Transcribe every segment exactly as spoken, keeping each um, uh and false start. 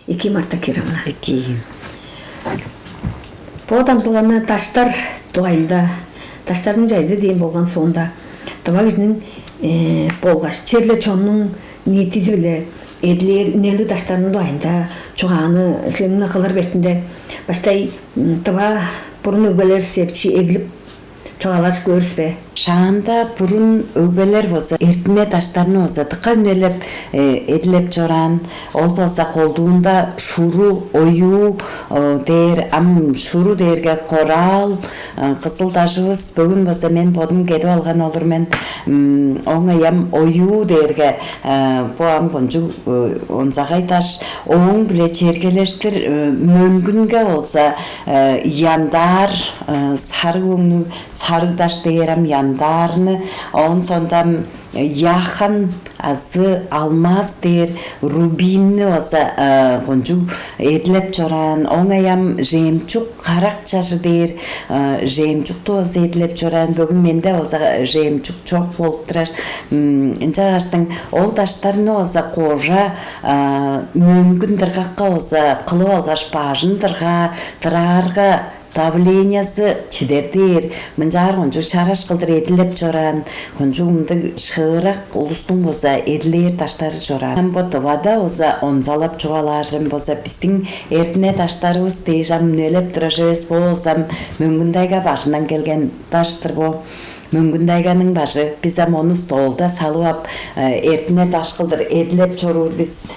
Эки, Марта Кировна. Эки. Бо дамчыдылганы даштар дугайында, даштарның чайзы дээн болган соонда, тыва кижиниң, э, болгаш черле чоннуң ниитизи-биле эдилээр үнелиг даштарның дугайында чугааны силерниң кылыр бетинде, баштай, м, тыва бурун өгбелер шепчи эглип чугаалажып көөрүс бе? Шаанда бурун өгбелер болза, эртине даштарны болза дыка үнелеп, э, эдилеп чораан. Ол болза колдуунда шуру, оюу, э, дээр, ам шуру дээрге коралл, э, кызыл дажывыс, бөгүн болза мен бодум кедип алган олур мен, м, оңай ам оюу дээрге, э, бо ам кончуг, э, онзагай даш, ооң-биле чергелештир, э, мөңгүнге болза, э, яндар, э, сарыг өңнүг, сарыг даш дээр ам яндаарны, оон соонда ам, э, яхан азы алмаз дээр рубинни база, э, кончуг эдилеп чораан, оңай ам жемчуг, карак чажы дээр, э, жемчугту база эдилеп чораан. Бөгүн менде база жемчуг чок болуп турар. М, ынчангаштың ол даштарны база кожа, э, мөңгүн дыргакка база кылып алгаш, бажын дыргаа, дыраарга, давлениязы чидер дээр, мынчаар кончуг чараш кылдыр эдилеп чораан, кончуг мындыг шыырак улустуң болза эдилээр даштары чораан. Ам бо Тывада болза онзалап чугаалаар чүвем болза, бистиң эртине даштарывыс дээш ам үнелеп турар чүве эвес, бо болза ам Мөңгүн-Тайга бажындан келген даш-тыр бо. Мөңгүн-Тайганың бажы, бис ам ону столда салып ап, э, эртине даш кылдыр эдилеп чоруур бис.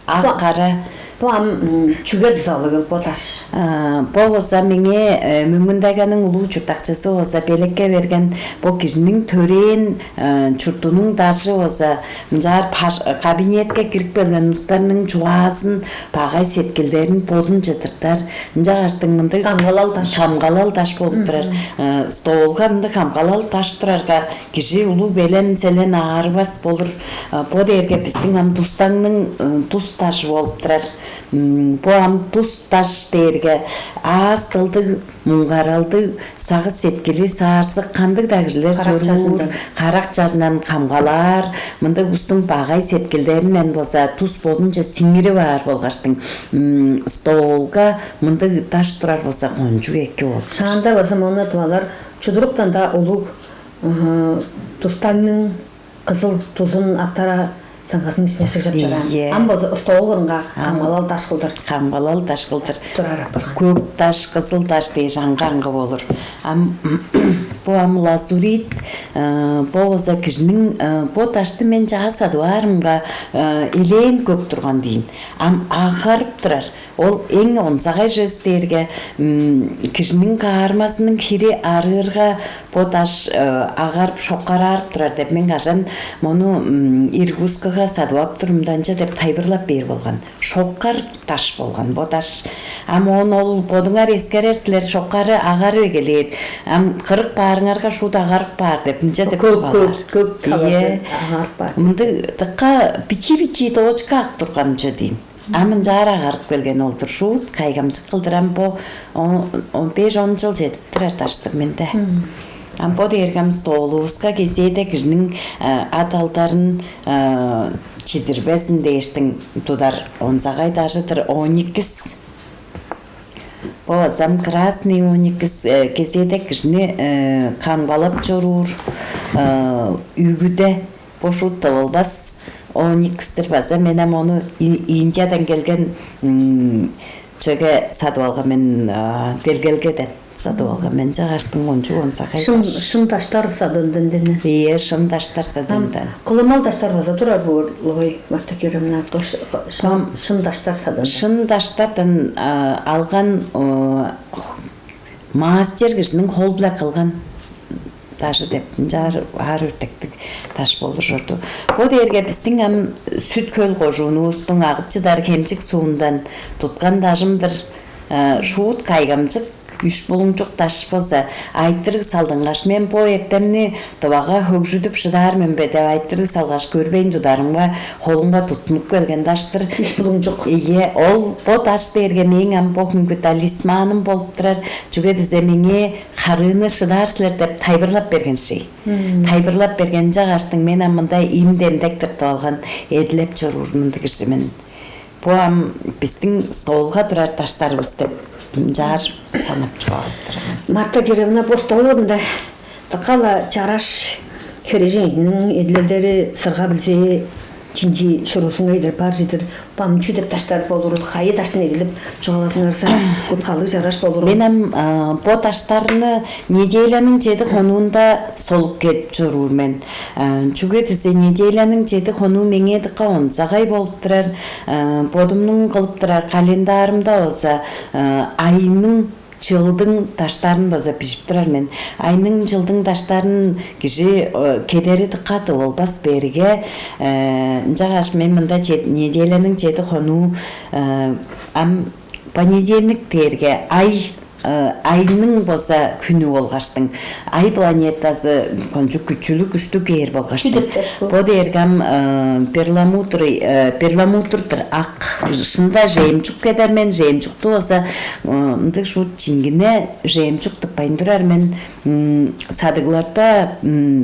Ак-кара. Бо ам, м, чүге дузалыг ол бо даш? А, бо болза меңээ, э, Мөңгүн-Тайганың улуг чурттакчызы болза белекке берген, бо кижиниң төрээн, э, чуртунуң дажы болза, мынчаар паш-, кабинетке кирип келген улустарның чугаазын, багай сеткилдерин бодунче тыртар. Ынчангаштың мындыг камгалал даш. Камгалал даш болуп турар. Мгм. Э, столга мындыг камгалал даш турарга, кижи улуг белен-селен аарывас болур. А, бо дээрге бистиң ам Дус-Таңның, э, дус дажы болуп турар. М, бо ам дус даш дээрге аас-дылдыг, муңгаралдыг, сагыш-сеткили саарзыг, кандыг-даа кижилер чоруур, карак чажындан камгалаар, мындыг улустуң багай сеткилдеринден болза дус бодунче сиңирип аар болгаштың, м, столга мындыг даш турар болза, кончуг эки болуп турар. Шаанда болза мону тывалар чудуруктан-даа улуг, ы, Дус-Таңның кызыл дузун аптара саңгазының ишине шыгжап чораан. Ийе. Ам болза стол кырынга камгалал даш кылдыр. Камгалал даш кылдыр. Турар апарган. Көк даш, кызыл даш дээш аңгы-аңгы болур. Ам бо ам лазурит, э, бо болза кижиниң, э, бо дашты мен чаа садып аарымга, э, элээн көк турган дийин. Ам агарып турар. Ол эң онзагай чүве дээрге, м, кижиниң каарымазының хири арыырга, бо даш, э, агарып, шоккараарып турар деп мен кажан мону, м, Иркутскыга садып ап турумда, ынча деп тайылбырлап бээр болган. Шоккар даш болган бо даш. Ам оон ол бодуңар эскерер силер, шоккары агарып эгелээр. Ам кырып баарыңарга шуут агарып баар деп, ынча деп чугаалаар. Көк, көк талазы. Ийе. Агарып баар. Мындыг дыка бичии-бичии точка ак турган чүве дийин. Ам ынчаар агарып келген ол-дур. Шуут кайгамчык кылдыр ам бо он, он беш, он чыл чедип турар даш-тыр менде. Мм. Ам бо дээрге ам столувуска кезээде кижиниң, э, ат-алдарын, э, чидирбезин дээштиң тудар онзагай дажы-дыр, оникс. Бо база ам красный оникс, э, кезээде кижини, э, камгалап чоруур, э, үгүде. Бо шуут тывылбас оникс-тир база. Мен ам ону И-, Индиядан келген, м, чөге садып алган мен, а, делгелгеден садып алган мен. Чагыштың кончуг онзагай. Шын, даш. Шын даштар садыындан дене. Ийе, шын даштар садыындан. Ам кылымал даштар база турар боор болгай, Марта Кировна, бо ш-, шын, шын даштар садыындан. Шын даштардан, а, алган, о, мастер кижиниң хол-биле кылган дажы деп, ынчаар аар өртектиг даш болур чорду. Бо дээрге бистиң ам Сүт-Хөл кожуунувустуң агып чыдар Хемчик суундан туткан дажым-дыр. Э, шуут кайгамчык, Үш булуңчук даш болза, айтырыг салдынгаш, мен бо эртемни дывага хөгжүдүп шыдаар мен бе деп айтырыг салгаш, көрбейн тударымга, холумга туттунуп келген даштыр. Үш булуңчук. Ийе, ол бо даш дээрге мээң ам бо хүнгү талисманым болуп турар. Чүге дизе меңээ харыыны шыдаар силер деп тайбырлап берген шей. Тайбырлап берген чаггаштың мен ам мында им демдек тыртып алган, эдилеп чоруур мындыг кижи мен. Бо ам бистиң соолга турар даштарывыс деп ынчаар санап чугаалап турар мен. Марта Кировна, бо столунда дыка-ла чараш херээженниң эдилелдери сырга билзээ, чинчи шурусуңга идер бар чидир. Бам чүү деп даштар болурул, хайы даштын эдилип чугаалазыңарза, куткалыг чараш болурул. Мен ам бо даштарны неделяның чеди хонуунда солуп кедип чоруур мен. Чүге дизе неделяның чеди хонуу меңээ дыка онзагай болуп турар. Бодумнуң кылып турар календарымда болза айның, чылдың даштарын база бижип турар мен. Айның, чылдың даштарын кижи кедери дыккаты болбас берге. Ынчангаш мен мында неделяның чеди хонуу, ам понедельник дээрге ай, айның база күнү болгаштың, ай планетазы кончуг күчүлүг күштүг кээр болгаштың. Бо дээрге ам перламутр, перламутр-дыр, ак. Шында жемчуг кедер мен, жемчугту болза ындыг шуут чиңгине жемчуг тыппайн турар мен. Садыгларда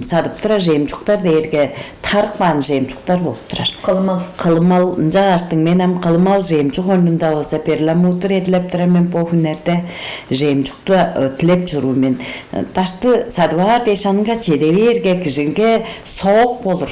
садып турар жемчугтар дээрге тарык баан жемчугтар болуп турар. Кылымал. Кылымал, ынчангаштың мен ам кылымал жемчуг орнунда болза перламутр эдилеп турар мен бо хүннерде. Жемчугту тилеп чоруур мен. Дашты садып аар дээш анынга чеде бээрге, кижиге соок болур.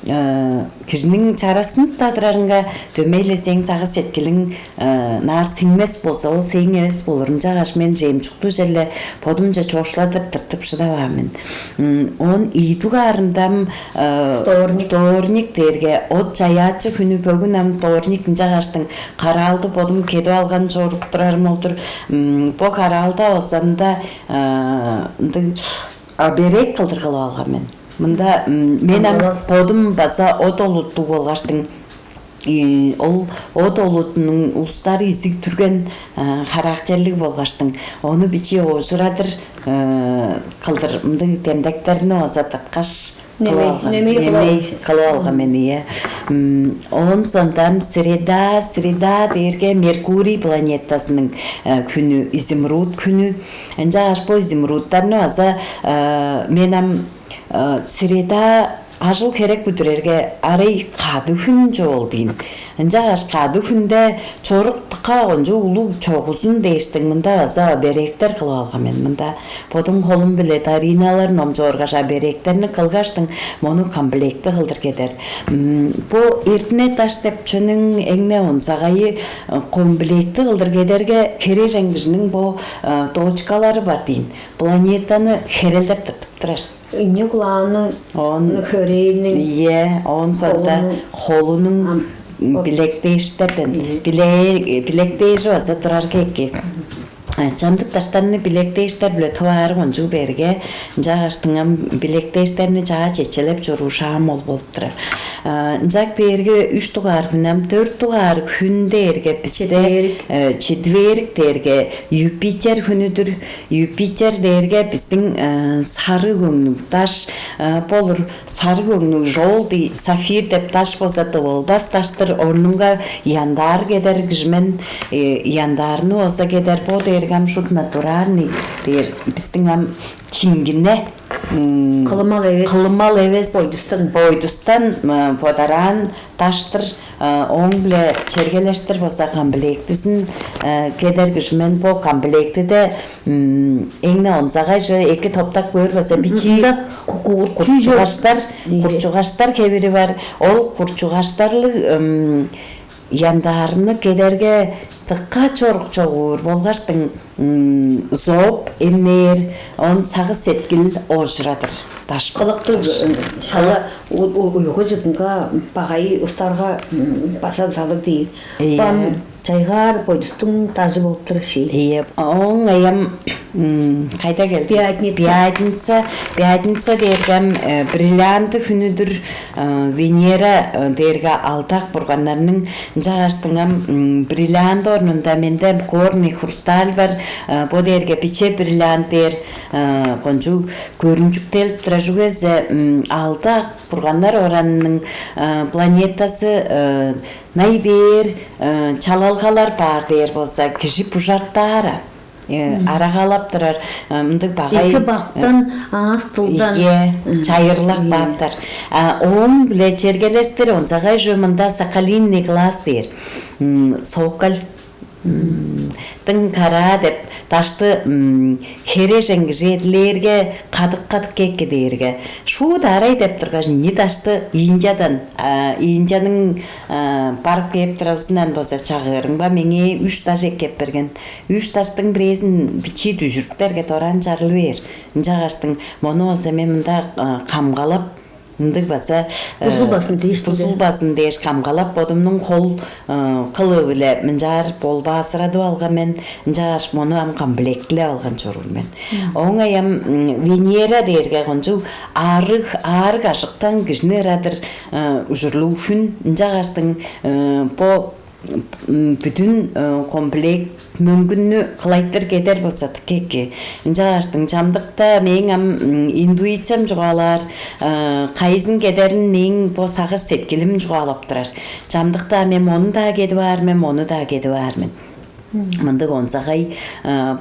Кижиниң чарасын-даа турарынга, дөмей-ле сээң сагыш-сеткилиң наар сиңмес болза, ол сээң эвес болур. Ынчангаш мен жемчукту черле бодумче чоокшуладыр тыртып шыдаваан мен. Он ийи дугаарында ам вторник. Вторник дээрге от чаяачы хүнү. Бөгүн ам вторник, ынчангаштың караалды бодум кедип алган чоруп турарым ол-дур. Бо караалда болза мында ындыг оберег кылдыр кылып алган мен. Мында мен ам бодум база от олуттуг болгаштың, ол от олуттунуң улустары изиг түрген характерлиг болгаштың, ону бичии оожурадыр кылдыр мындыг демдектерни база тырткаш кылып алган. Немей кылып алган мен, ийе. Оон сондам среда, среда дээрге Меркурий планетазының күнү, изумруд хүнү. Ынчангаш бо изумрудтарны база мен ам среда ажыл-херек бүдүрерге арай кады хүн чоол дийин. Ынчангаш кады хүнде чорук дыка кончуг улуг чогузун дээштиң мында база оберегтер кылып алган мен. Мында бодум холум-биле дариналар номчуургаш, оберегтерни кылгаштың, мону комплектти кылдыр кедер. Бо эртине даш деп чүнүң эң-не онзагайы, комплектти кылдыр кедерге херээжен кижиниң бо точкалары бар дийин. Планетаны херелдеп тыртып турар. Ийне кулааны, оон хөрээниң, ийе, оон сонда холунуң, холунуң ам, билектээштерден, ийе, билээ-, билектээжи база турар кеки. Чамдык даштарны билектээштер-биле тываары кончуг берге, ынчангаш дыңам билектээштерни чаа чечелеп чоруу шаам ол болуп турар. Ынчак берге үш дугаар хүнем, дөрт дугаар хүн дээрге бисте четверг, четверг дээрге Юпитер хүнүдүр. Юпитер дээрге бистиң сары көңнүг даш болур. Сары көңнүг, желтый сапфир деп даш болза, тывылбас даштыр. Орнунга яндар кедер кижимен, яндаарны болза кедер. Бо дээрге ам шут натуральный дээр, бистиң ам чиңгине, кылымал эвес, кылымал эвес бойдустан, бойдустан бодараан даштыр. Ооң-биле чергелештир болза, комплектизин кедер кижимен. Бо комплектиде эң-не онзагай чүве, эки топтак көөр болза, бичии курчугаштар, курчугаштар хевири бар. Ол курчугаштарлыг яндаарны кедерге дыка чорук чогуур болгаштың, зооп эмнээр, он сагыш-сеткил оожурадыр. Даш кылыктыг, шала уйгу-чыдынга, багай устарга база салыг дээр. Бам Чайгаар бойдустуң дажы болуп турар ши. Ийе, оң аям кайда келди? Пятница. Пятница, пятница дээргем бриллианты хүнүдүр. Венера дээрге алдак бурганнарның. Ынчагаштыңам бриллиант орнунда менде горный хрусталь бар. Бо дээрге биче бриллиант дээр кончуг көрүнчүктелип турар чүгезе, алдак бурганнар оранының планетасы най бээр чалалгалар баар дээр болза, кижи бужартаара арагалап турар. Мындыг багай эки бактан, аас тылдан. Ие, чайырлак баптар. Ооң биле чергелестер онзагай жо мында соколиный глаз дээр. Сокол тың караа деп дашты хережен кижи эдилээрге кадык-кадык кекке дээрге шуут арай деп тургаш, ийи дашты Индиядан, Индияның барып кээп туралзынан болза, чагыырыңба меңээ үш даш эккеп берген. Үш даштың бирээзин бичии дүжүрүптерге дораан чарлы бээр. Ынчагаштың мону болза мен мында камгалап, мындыг база бузулбасын дээш, бузулбасын дээш камгалап, бодумнуң хол кылыы-биле мынчаар болбаасырадып алган мен. Ынчааш мону ам комплектилеп алган чоруур мен. Оңай ам Венера дээрге кончуг аарыг, аарыг ажыктан кижини ырадыр ужурлуг хүн. Ынчагаштың бо бүдүн комплект мөңгүннү кылайтыр кедер болза тыка эки. Ынчааштың чамдыкта мээң ам интуициям чугаалаар, кайызын кедерин мээң бо сагыш сеткилим чугаалап турар. Чамдыкта мен мону-даа кедип аар мен, мону-даа кедип аар мен. Мындыг онзагай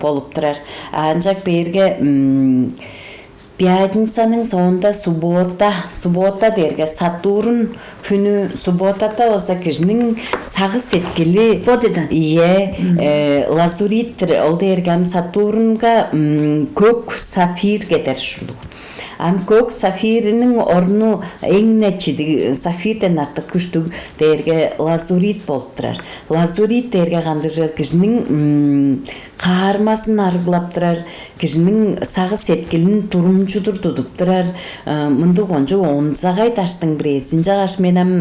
болуп турар. Анчак берге пятницаның соонда суббота, суббота дээрге Сатурн хүнү, субботада болза кижиниң сагыш сеткили бодедан ие лазуриттир. Ол дээрге ам Сатурнга көк сапфир кедер ушулуг. Ам көк сапфирниң орну эң-не чидиг, сапфирден артык күштүг дээрге лазурит болуп турар. Лазурит дээрге кандыжыл кижиниң каармазын арыглап турар, кижиниң сагыш сеткилин турумчудур тудуп турар. Мындыг кончуг онзагай даштың бирээзи. Ынчангаш мен ам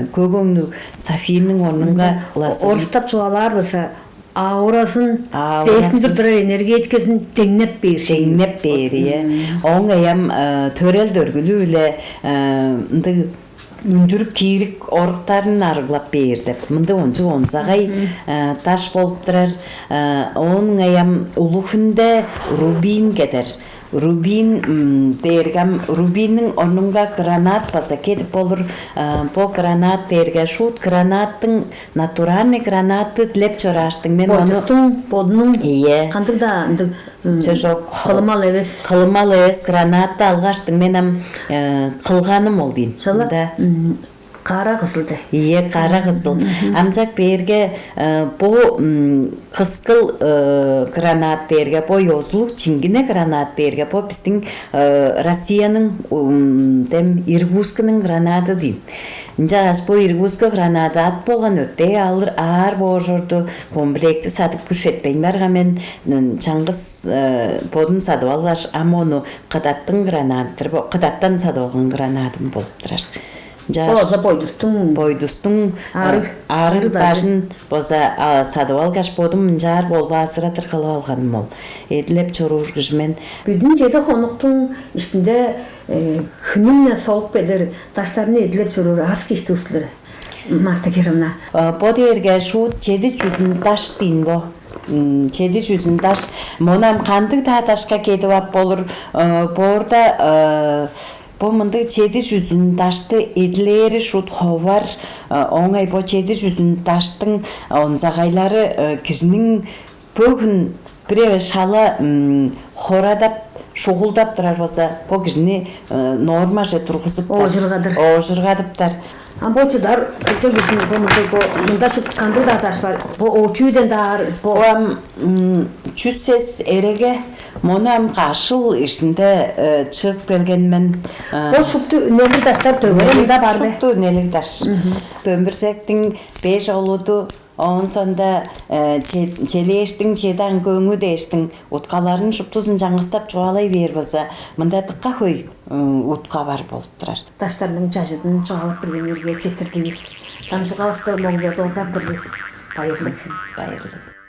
көк өңнүг сапфирниң орнунга лазурит. Орустап чугаалаар болза, ауразын, дээсин туруп турар энергетикасын деңнеп бээр. Деңнеп бээр, ие. Оң аям төрел дөргүлү-биле мындыг үндүрүп киирик оруктарын арыглап бээр деп. Мындыг ончуг онзагай даш болуп турар. Оон ыңай ам улуг хүнде рубин кедер. Рубин дээрге ам рубинниң орнунга гранат база кедип болур. Бо гранат дээрге шуут гранаттың, натуральный гранатты дилеп чорааштың. Мен ону бодунуң, ие, кандыг-даа ындыг чожок, кылымал эвес, кылымал эвес гранатты алгаштың. Мен ам кылганым ол дейн. Шала. Да. Кара кызыл де. Ие, кара кызыл. Амчак берге бо кыскыл гранат дээрге, бо ёзулуг чиңгине гранат дээрге, бо биздин Россияның дем Иркутскының гранаты дейн. Ынчангаш бо Иркутскы гранаты ат болган өртээ алыр аар боожурду, комплекти садып күш этпейн барга, мен чаңгыс бодум садып алгаш, ам ону кыдаттың гранатыр, кыдаттан садып алган гранатым болуп турар. Ынчангаш болза бойдустуң, бойдустуң ары, ары дажын болза садып алгаш, бодум ынчаар болбаазыратыр кылып алганым ол. Эдилеп чоруур кижи мен. Бүдүн чеди хонуктуң ишинде хүнүң-не солуп келир даштарны эдилеп чоруур аз киштиг силер, Марта Кировна. Бо дээрге шуут чеди чүзүн даш дейн бо. Чеди чүзүн даш. Мону ам кандыг-даа дашка кедип ап болур. Боорда бо мындыг чеди чүзүн дашты эдилээри шуут ховар. Оңай бо чеди чүзүн даштың онзагайлары кижиниң бөгүн бир эвес шала хорадап, шугулдап турар болза, бо кижини нормаже тургузуптар. Оожургадыр. Оожургадыптар. А бо чыдар кылча бүдүн бо мында, бо мында шупту кандыг-даа даш бар. Бо оочууден даар бо. Бо ам чүс сес эреге, мону ам кашыл ишинде чыып келген мен. Бо шупту үнелиг даштар төгере мында бар бе? Шупту үнелиг даш. Бөмбүрзектиң беш олуду, оон сонда челээштиң чедаң көңү дээштиң уткаларын шуптузун чаңгыстап чугаалай бээр болза, мында дыка хөй утка бар болуп турар. Даштарның чажыдын чугаалап бергеннерге четтирдивис. Дамчылгавысты моңгуя доозап тур бис. Байырлыг, байырлыг.